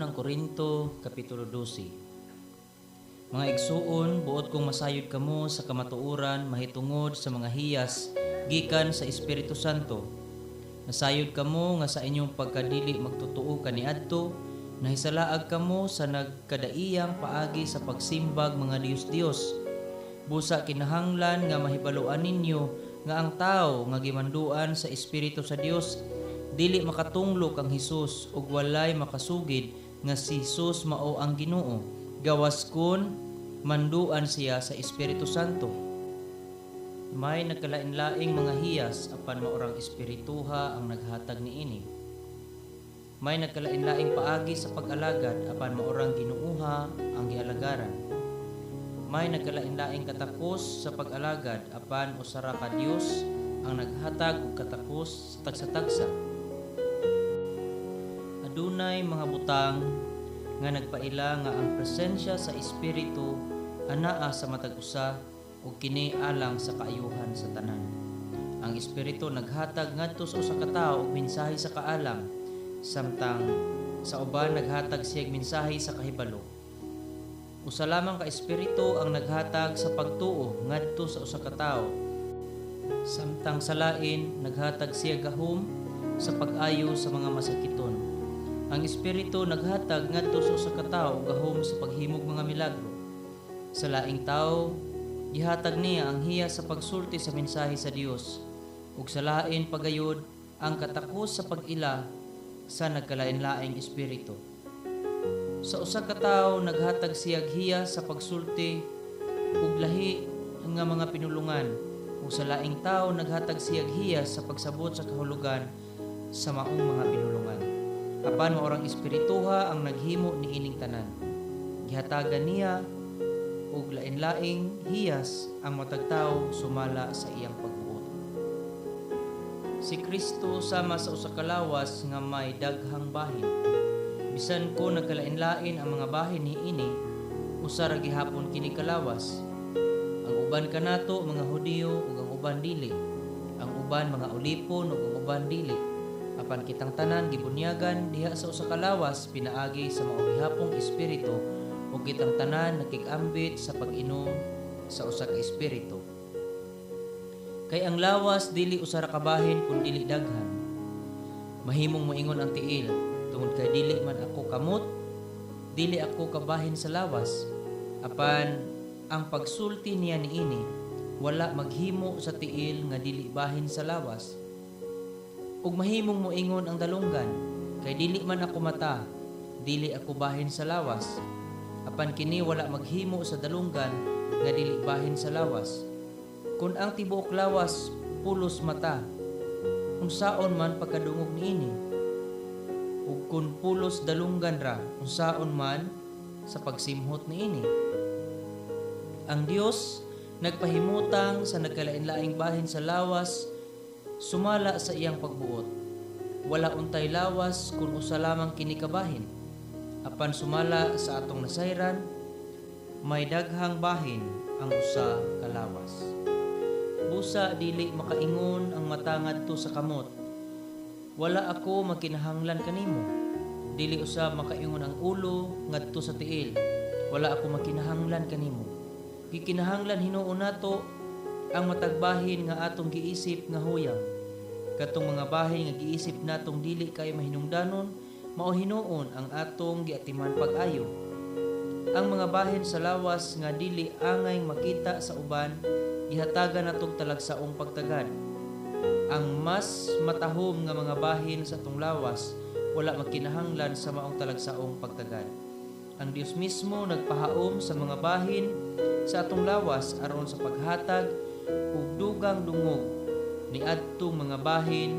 Unang Korinto, Kapitulo 12. Mga igsuon, buot kong masayod kamo sa kamatuoran mahitungod sa mga hiyas gikan sa Espiritu Santo. Nasayod kamo nga sa inyong pagkadili magtotoo kaniadto, nahisalaag kamo sa nagkadaiyang paagi sa pagsimbag mga Dios-Dios. Busa kinahanglan nga mahibaluan ninyo nga ang tawo nga gimanduan sa Espiritu sa Dios dili makatunglo kang Hesus ug walay makasugid nga si Hesus mao ang Ginoo gawas kun manduan siya sa Espiritu Santo. May nagkalain-laing mga hiyas, apan maurang espirituha ang naghatag niini. May nagkalain-laing paagi sa pag-alagad, apan maurang Ginooha ang gialagaran. May nagkalain-laing katakos sa pag-alagad, apan usa ra ka Dios ang naghatag og katakos sa tagsa-tagsa. Adunay mga butang nga nagpaila nga ang presensya sa Espiritu anaa sa matag usa ug kini alang sa kaayuhan sa tanan. Ang Espiritu naghatag ngadto sa usa ka tawo og mensahe sa kaalam, samtang sa uban naghatag siya og mensahe sa kahibalo. Usa lamang ka Espiritu ang naghatag sa pagtuo ngadto sa usa ka tawo, samtang sa lain naghatag siya gahom sa pag-ayo sa mga masakiton. Ang Espiritu naghatag ngadto sa usa ka tawo gahom sa paghimog mga milagro. Sa laing tawo gihatag niya ang hiyas sa pagsulti sa mensahe sa Dios, ug sa lain pagayod ang katakos sa pag-ila sa nagkalain-laing espiritu. Sa usa ka tawo naghatag siya hiyas sa pagsulti ug lahi nga mga pinulungan, ug sa laing tawo naghatag siya hiyas sa pagsabot sa kahulugan sa maong mga pinulungan. Apan maurang espirituha ang naghimo niining tanan. Gihatagan niya og lain-laing hiyas ang matag tawo sumala sa iyang pagbuot. Si Kristo sama sa usa ka lawas nga may daghang bahin. Bisan ko nagkalain-lain ang mga bahin niini, usa ra gihapon kini kalawas. Ang uban kanato mga Hudiyo ug ang uban dili. Ang uban mga ulipon ug ang uban dili. Apan kitang tanan gibunyagan diha sa usa ka lawas pinaagi sa mao gihapong espiritu, ug kitang tanan nakig-ambit sa pag-inom sa usa ka espiritu. Kay ang lawas dili usa ra ka bahin kun dili daghan. Mahimong moingon ang tiil, "Tungod kay dili man ako kamot, dili ako kabahin sa lawas." Apan ang pagsulti niya niini wala maghimo sa tiil nga dili bahin sa lawas. Ug mahimong moingon ang dalunggan, "Kay dili man ako mata, dili ako bahin sa lawas." Apan kini wala maghimo sa dalunggan nga dili bahin sa lawas. Kun ang tibuok lawas pulos mata, unsaon man pagkadungog niini? Ug kun pulos dalunggan ra, unsaon man sa pagsimhot niini? Ang Dios nagpahimutang sa nagkalain-laing bahin sa lawas sumala sa iyang pagbuot. Wala untay lawas kun usa lamang kini kabahin. Apan sumala sa atong nasayran, may daghang bahin ang usa ka lawas. Busa dili makaingon ang mata ngadto sa kamot, "Wala ako magkinahanglan kanimo." Dili usab makaingon ang ulo ngadto sa tiil, "Wala ako makinahanglan kanimo." Gikinahanglan hinuon nato ang matag bahin nga atong giisip nga huyang. Katong mga bahin nga giisip natong dili kay mahinungdanon, mao hinuon ang atong giatiman pag-ayo. Ang mga bahin sa lawas nga dili angay makita sa uban, gihatagan natong talagsaong pagtagad. Ang mas matahom nga mga bahin sa atong lawas wala magkinahanglan sa maong talagsaong pagtagad. Ang Dios mismo nagpahaom sa mga bahin sa atong lawas aron sa paghatag og dugang dungog niadtong mga bahin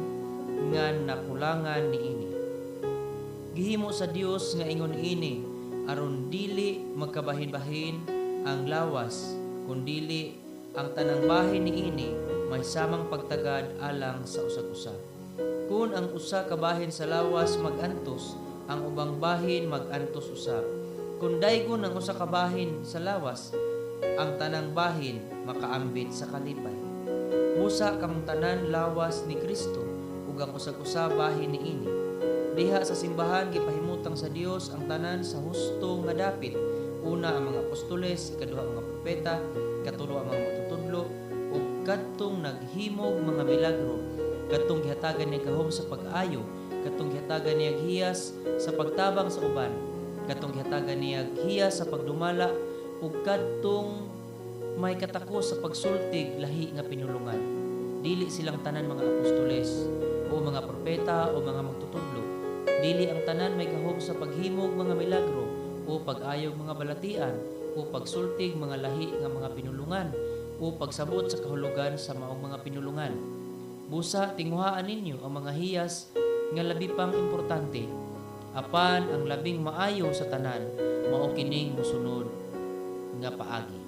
nga nakulangan niini. Gihimo sa Dios nga ingon ini aron dili magkabahin-bahin ang lawas, kun dili ang tanang bahin niini may samang pagtagad alang sa usag-usa. Kun ang usa ka bahin sa lawas magantos, ang ubang bahin magantos usab. Kun daygon ang usa ka bahin sa lawas, ang tanang bahin makaambit sa kalipay. Busa kamong tanan lawas ni Kristo ug ang usag-usa bahin niini. Diha sa simbahan gipahimutang Gibutang sa Dios ang tanan sa husto nga dapit. Una ang mga apostoles, ikaduha ang mga propeta, ikatulo ang mga magtutudlo, ug kadtong naghimog mga milagro, kadtong gihatagan niya gahom sa pag-ayo, kadtong gihatagan niya hiyas sa pagtabang sa uban, kadtong gihatagan niya hiyas sa pagdumala, ug kadtong may katakos sa pagsultig lahi nga pinulungan. Dili silang tanan mga apostoles o mga propeta o mga magtutudlo. Dili ang tanan may gahom sa paghimog mga milagro o pag-ayog mga balatian o pagsultig mga lahi nga mga pinulungan o pagsabot sa kahulugan sa maong mga pinulungan. Busa tinguhaan ninyo ang mga hiyas nga labi pang importante. Apan ang labing maayo sa tanan mao kining mosunod nga paagi.